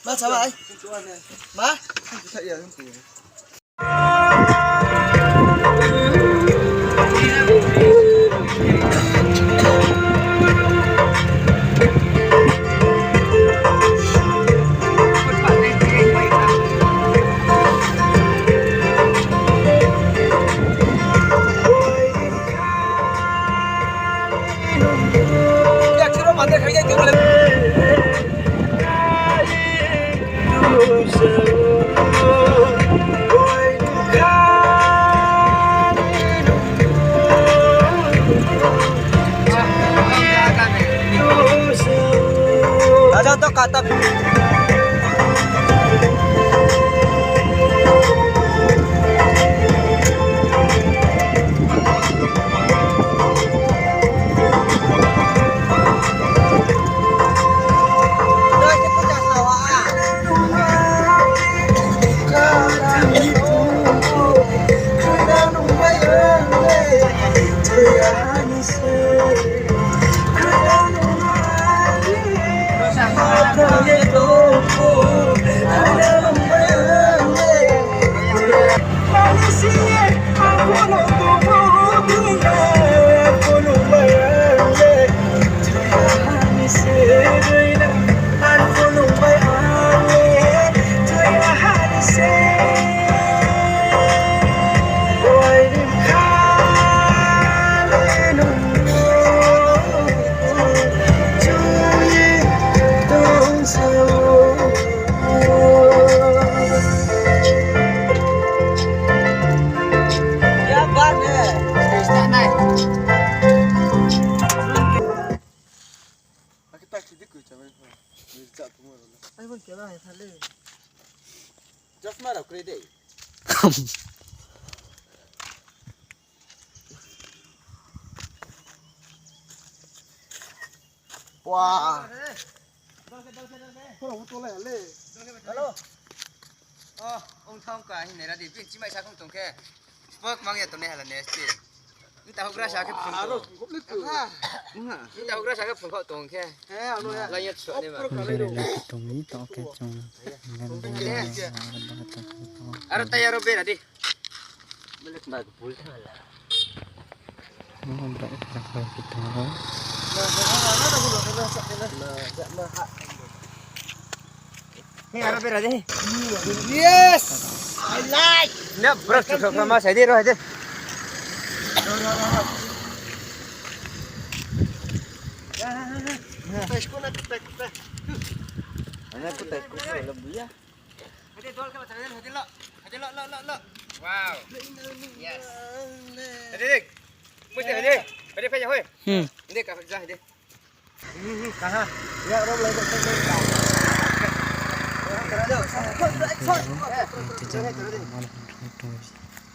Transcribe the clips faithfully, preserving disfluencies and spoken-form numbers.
Ma sa bai. Ma? Aja to kata. Chosma rao kroi dei. Pua. Hello. Oh, ong thang ka hin nai ra di, pin chimai sa khong tong khe. Spok mang ya tong nai hala ne sti. Nta houhgra sa khe phung tong. Nta houhgra sa khe phung kho tong khe. Lai ya chua ne ma. Bere lai khe tong ni to khe chung. Aro tai aro bera di. Ni aro bera di. Yes! I like! Na, bro, tu, tu, tu, ma, sai di, ro, hai di. Ana ko tai ko lo buya. Hadi dol ke baca, hadi lo, hadi lo, lo, lo, lo. Wow. Yes. Hadi dik. Mesti hadi. Hadi payah hoi. Hmm. Ini kah jah hadi. Kaha? Ya, rom lai dak.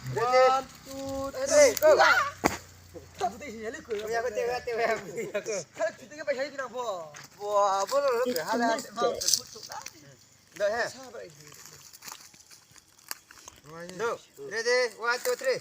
One, two, three, go. Buti sih, ya, liku. Ya, aku tengok, tengok, ya. Kalau kita ke pasal ini kenapa? Wah, boleh lo ke. Hala, mau ke pucuk lah. Dah, he? Dah, ready, one, two, three.